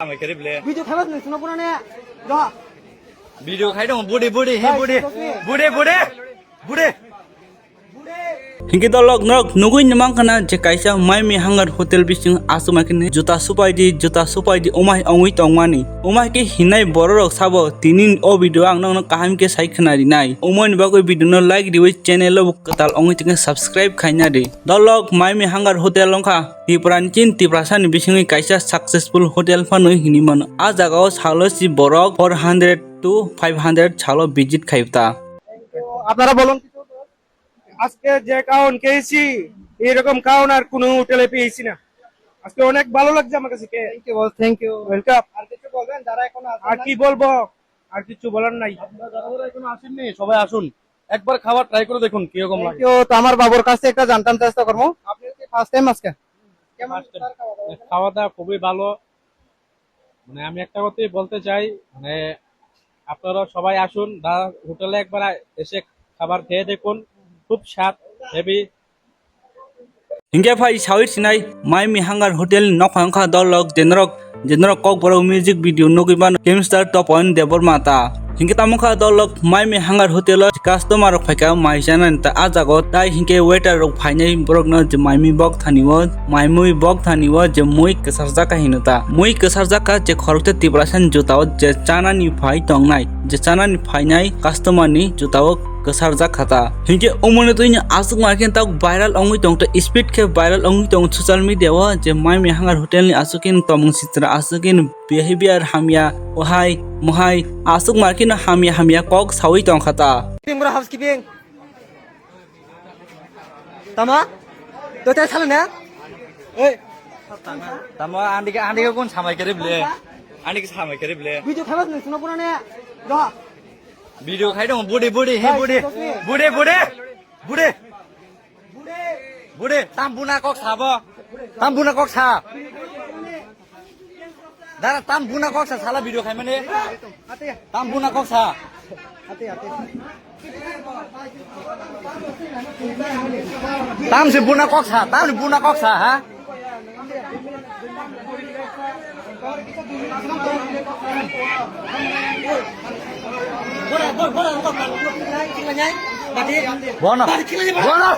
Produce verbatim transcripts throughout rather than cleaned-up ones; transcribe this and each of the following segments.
Video khaima sini sino pura ne. Do. Video khai dong, budi, budi, he, budi. Budi, budi. Budi. Hinkhe dolok norok nugui ni mankha na je kaisa Maimi Hangar Hotel bising aswk maikhe ni juta supai di, juta supai di, omai ongui tongmani. Omai khe hinai borok rok sabo tini o video ang nokno kaham khe sai khna rinai. Omoni bagwi video no like riwi channel o kwtal ongui tongkhe subscribe khaina di. Dolok Maimi Hangar Hotel wngkha Tripura ni chin Tiprasa ni bisingwi kaisa successful hotel phano hinwi mano. A jaga o salo si borok four hundred to five hundred salo visit khai ta. আপনারা বলুন কিছু। আজকে যে কাউন খেয়েছি, এইরকম কাউন আর কোনো হোটেলে পেয়েছি না। আজকে অনেক ভালো লাগছে আমার কাছে খেয়ে। Thank you, boss, thank you. Welcome। আর কিছু বলবেন যারা এখন আছেন আর না? কি বলবো? আর কিছু বলার নাই। আপনারা যারা যারা এখন আসেননি, সবাই আসুন, একবার খাবার ট্রাই করে দেখুন কিরকম লাগে। Thank you। তো আমার বাবুর কাছে একটা জানতাম চেষ্টা করবো, আপনি কি ফার্স্ট টাইম আজকে? কেমন? First time। স্যার, খাওয়া দাওয়া? খাওয়া দাওয়া খুবই ভালো। মানে, আমি একটা কথাই বলতে চাই, মানে, আপনারা সবাই আসুন, দা হোটেলে একবার এসে খাবার খেয়ে দেখুন, খুব স্বাদ, heavy. Hinkhe phai sawi sinai Maimi Hangar Hotel ni nokhang kha dolok je norok, je norok Kokborok music video nugui mano Keemstar Topon Debbarma ta. Hinkhe tamo kha dolok Maimi Hangar Hotel o customer rok phaikha mai chanani ta, a jaga o tai hinkhe waiter rok phainai borok no je maimi bok thani o, maimui bok thani o je mui kwsarjak kha hino ta. Mui kwsarjak kha je khoroksa Tiprasa ni juta o je chanani phai tongnai, je chanani phainai customer ni juta o kwsarjak kha ta. Hinkhe omoni twi ni aswk ma khe ta viral ongwi tong ta, speed khe viral ongwi tong social media o je Maimi Hangar Hotel ni aswk khe tomung sitra aswk khe behavior hamya, ohai mohai aswk ma khe hamya hamya kok sawi tong kha ta. Housekeeping bro, housekeeping. Tama? Dote salo na? Ei. Tamo andike, andike kun samai kere ble. Andike samai kere ble. Video khamas ni sino pura ne. Do. Video khai dong, budi, budi, he, budi. Budi, budi. Budi. Budi, tam buna kok sabo. Tam buna kok sa. Dara, tam buna kok sa, sala video khai mane. Tam buna kok sa. Tam si buna kok sa, tam si buna kok sa, ha? Bono, bono.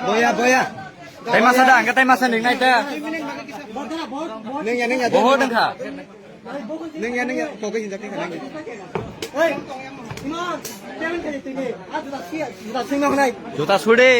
Boya, boya. Tai masa da, angka tai masa ning nai ta. Neng ya, neng ya. Boho dengkha. Neng ya, neng ya. Kau ke hinda ke neng ya. Juta sude.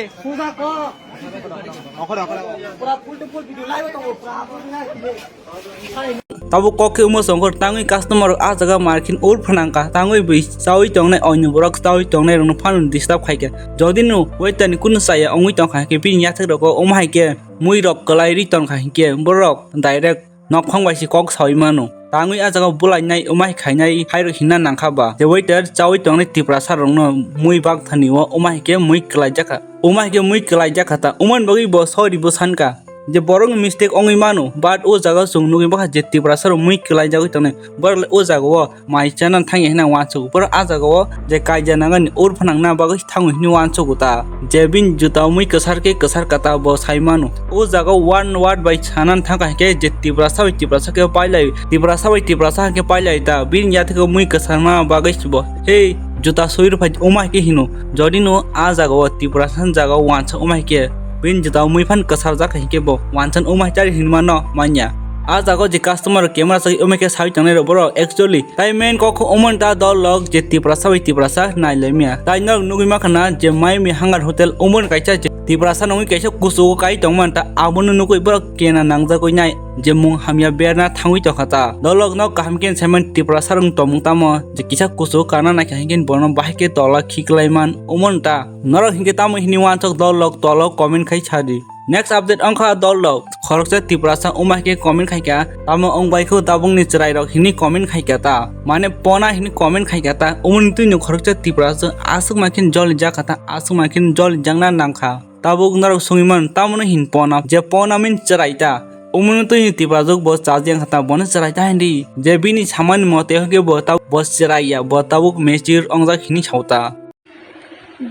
Tabuk kok khe omo songkhor tangwi customer rok ah jaga market ur phnang kha, tangwi bui chawi tongnai, oino borok chawi tongnai rokno phano disturb khai kha. Jodi no waiter ni kunu chaya ongwi tong kha, khe bini yathek rogo omo hai khe mui rok kwlai ri tong kha, hinkhe borok direct nokhong bai se kok sawi mano. Tangwi ah jaga bwlai nai omo hai khainai hai rok hinna nang kha ba, je waiter chawi tongnai Tiprasa rokno mui bak thani o omo hai khe mui kwlai jak kha, omo hai khe mui kwlai jak kha ta, omo ni bagwi bo sorry bo san kha. Je borokni mistake wngwi mano, but o jaga o chwng nugwi mankha je Tiprasa rok mui kwlai jagwi tongnai, borok le o jaga o mai chana thangya hwnwi uansuk, borok a jaga o je kaija nangani ur phnangna bagwi thangwi hwnwi uansugo ta, je bini juta mui kwsar khe kwsar kha ta bo sai mano. O jaga o one word bai sana thangkha hinkhe je Tiprasa bai Tiprasa khe pailai, Tiprasa bai Tiprasa hinkhe pailai ta, bini yathego mui kwsarma bagwi bo. Hei, juta soi rw phai, omo hai khe hino. Jodi no a jaga o Tiprasa ni jaga o uansa omo hai khe, bini juta o mui phan kwsarjak hai khe bo uansa omo hai chari hinma no manya. A jaga o je customer rok camera sai omo hai khe sai tongnai rok borok actually. Tai main kok kho omo ta dol rok je Tiprasa bai Tiprasa nai lai maya. Tai norok nugwi mankha na je Maimi Hangar Hotel omo ni kaisa je Tiprasa nungwi kaisa kuchugo kai tongmani ta abono nugwi borok kena nangjagwi nai. Je mung hamya berna thangwi tongkha ta. Dolok no kaham khe saiman Tiprasa rok tongmung tamo je kisa kuchuk kana naikha hinkhe bono bahai khe tola khiklai man omo ta. Norok hinkhe tamo hini uansuk dolok tolo comment khai sadi. Next update wngkha dolok khoroksa Tiprasa wngma khe comment khaikha tamo wngbai kho tabukni chwrai rok hini comment khaikha ta. Mane pona hini comment khaikha ta. Umuni twi no khoroksa Tiprasa aswk ma khe joli jakha ta, aswk ma khe joli jakna nangkha. Tabuk norok songwi man, tamoni hin pona, je pona min chwrai ta. Umuni twi ni Tiprajwk bo chaji wngkha ta, bono chwrai ta hindi. Je bini samani mote hwnkhe bo tabuk bo chwrai ya, bo tabuk mature wngjak hini sao ta.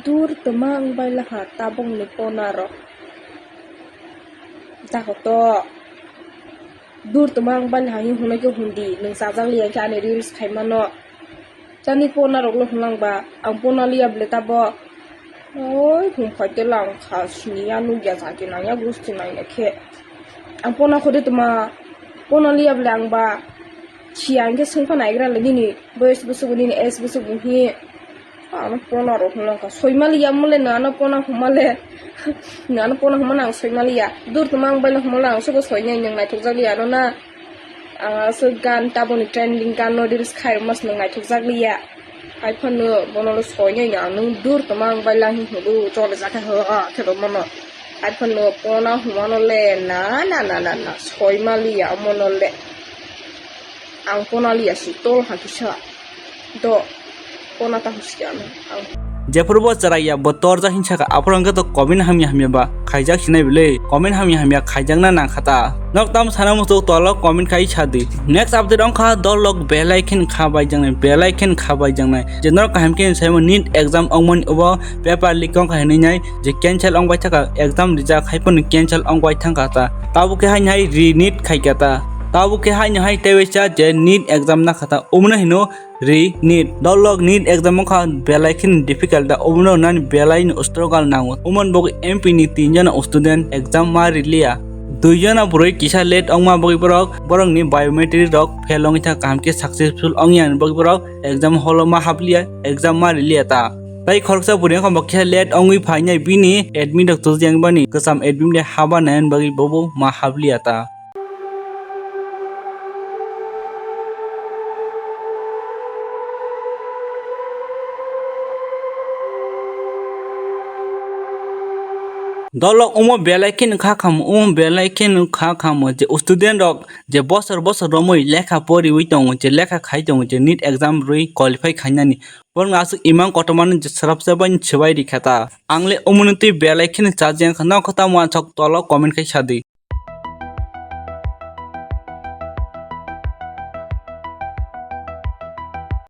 Dur twma wngbai laha tabukni pona rok. Tako to. Dur tuma ang bai hai hwnwi khe hwndi, nwng chajak liya khe ani reels khaimano. Chani pona rok le hwnlang ba, ang pona liya ble tabo. Oi, hum phai te lang kha, sini ya nuk ya jati nang ya gusti nang ya khe. Ang pona khode tuma, pona liya ble ang ba, siya ang khe swngkha naigra le nini, boyes bwswk nini, age bwswk hi. Ano pona rok hwnlang kha, soimaliya mole no ano pona hwnmale. No ano pona hwnmano ang soimaliya. Dur tuma ang bai no hwnmale ang sobo soinai nwng naithok jak liya ano na. Ang aswk gan taboni trending gan no reels khai rwma se nwng naithok jak liya. Hai phano bono lo soinai no ang nwng dur tuma ang bai lang hwnwi chole jak khe ho khe rwmano. Hai phano pona hwnmano le na na na na na soimaliya mono le. Ang pona liya si tol ha kisa. Do, pona ta husi ano. Ang. Jephuru bo chwrai ya, bo torjak hinwi sakha, aphuru hwnkhe to comment hamya hamya ba khaijak sinai bwle, comment hamya hamya khaijakna nang kha ta. Nok tam sana muchuk tolo comment khai sa di. Next update wngkha dolok belai khen kha baijaknai, belai khen kha baijaknai. Je norok kaham khe saimo NEET exam wngmani ubo paper leak wngkha hinwi nai je cancel wngbai thangkha, exam rijak hai phano cancel wngbai thangkha ta. Tabuk khe haino hai re-NEET khaikha ta. Tabuk khe haino hai teiwi cha je NEET exam nakha ta. Omono hino re-NEET. Dolok NEET exam wngkha belai kheno difficult da. Omono nani belai no struggle nango. Omoni bagwi M P ni tin jona student exam ma riliya. Dui jona bwrwi kisa late wngma bagwi borok, borokni biometry rok fail wngwi thang kaham khe successful wngya ni bagwi borok exam hall o ma hapliya, exam ma riliya ta. Tai khoroksa bwrwi wngkha bo kisa late wngwi phainai bini admit rok tubujak bani kwcham admit de haba nai bagwi bobo ma hapliya ta. Dolok omo belai kheno kha khamo, omo belai kheno kha khamo je student rok je bosor bosor romwi lekha poriwi tongo, je lekha khai tongo, je NEET exam rwi qualify khainani. Borokno aswk imang kotormani je swrapsa bai swbai rikha ta. Ang le omono twi belai kheno chaji wngkha, nokho tamo wansok tolo comment khai sadi.